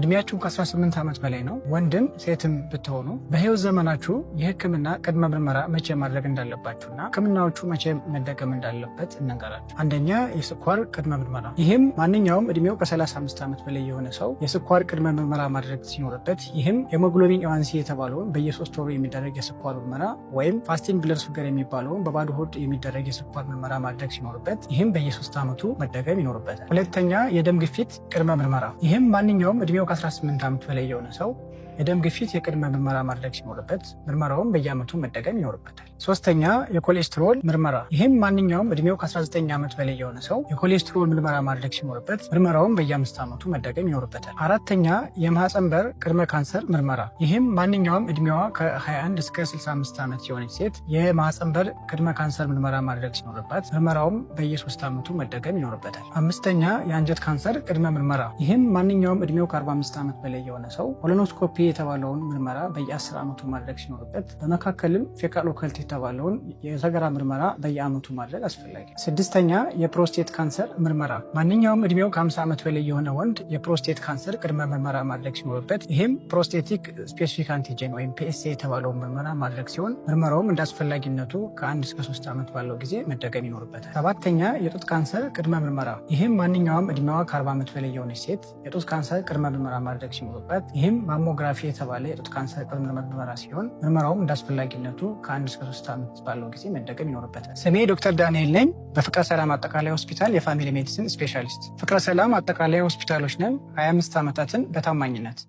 እድሜያችሁ ከ18 ዓመት በላይ ነው፣ ወንድም ሴትም ብትሆኑ በህይወት ዘመናችሁ የህክምና ቅድመ ምርመራ መቼ ማድረግ እንዳለባችሁና ህክምናዎቹ መቼ መደገም እንዳለበት እንንገራችሁ። አንደኛ፣ የስኳር ቅድመ ምርመራ። ይህም ማንኛውም እድሜው ከ35 ዓመት በላይ የሆነ ሰው የስኳር ቅድመ ምርመራ ማድረግ ሲኖርበት፣ ይህም hemoglobin A1C የተባለውን በየ3 ወሩ የሚደረግ የስኳር ምርመራ ወይም fasting blood sugar የሚባለውን በባዶ ሆድ የሚደረግ የስኳር ምርመራ ማድረግ ሲኖርበት፣ ይህም በየ3 ዓመቱ መደገም ይኖርበታል። ሁለተኛ፣ የደም ግፊት ቅድመ ምርመራ። ይህም ማንኛውም እድሜው ከ18 ዓመት በላይ የሆነ ሰው የደም ግፊት የቅድመ ምርመራ ማድረግ ሲኖርበት፣ ምርመራውም በየዓመቱ መደገም ይኖርበታል። ሶስተኛ፣ የኮሌስትሮል ምርመራ። ይህም ማንኛውም እድሜው ከ19 ዓመት በላይ የሆነ ሰው የኮሌስትሮል ምርመራ ማድረግ ሲኖርበት፣ ምርመራውም በየ5 ዓመቱ መደገም ይኖርበታል። አራተኛ፣ የማህፀን በር ቅድመ ካንሰር ምርመራ። ይህም ማንኛውም እድሜዋ ከ21 እስከ 65 ዓመት የሆነች ሴት የማህፀን በር ቅድመ ካንሰር ምርመራ ማድረግ ሲኖርባት፣ ምርመራውም በየ3 ዓመቱ መደገም ይኖርበታል። አምስተኛ፣ የአንጀት ካንሰር ቅድመ ምርመራ። ይህም ማንኛውም እድሜው ከ45 ዓመት በላይ የሆነ ሰው colonoscopy የተባለውን ምርመራ በየ10 ዓመቱ ማድረግ ሲኖርበት፣ በመካከልም fecal occult የተባለውን የሰገራ ምርመራ በየዓመቱ ማድረግ አስፈላጊ። ስድስተኛ፣ የፕሮስቴት ካንሰር ምርመራ። ማንኛውም እድሜው ከ50 ዓመት በላይ የሆነ ወንድ የፕሮስቴት ካንሰር ቅድመ ምርመራ ማድረግ ሲኖርበት፣ ይህም prostatic specific antigen ወይም PSA የተባለውን ምርመራ ማድረግ ሲሆን፣ ምርመራውም እንደ አስፈላጊነቱ ከ1 እስከ 3 ዓመት ባለው ጊዜ መደገም ይኖርበታል። ሰባተኛ፣ የጡት ካንሰር ቅድመ ምርመራ። ይህም ማንኛውም እድሜዋ ከ40 ዓመት በላይ የሆነች ሴት የጡት ካንሰር ቅድመ ምርመራ ማድረግ ሲኖርባት፣ ይህም mammography የተባለ የጡት ካንሰር ቅድመ ምርመራ ሲሆን፣ ምርመራውም እንደ አስፈላጊነቱ ከ1 እስከ 3 ዓመት ባለው ጊዜ መደገም ይኖርበታል። ስሜ ዶክተር ዳንኤል ነኝ። በፍቅረ ሰላም አጠቃላይ ሆስፒታል የ family medicine specialist። ፍቅረ ሰላም አጠቃላይ ሆስፒታሎች ነን፣ 25 ዓመታትን በታማኝነት።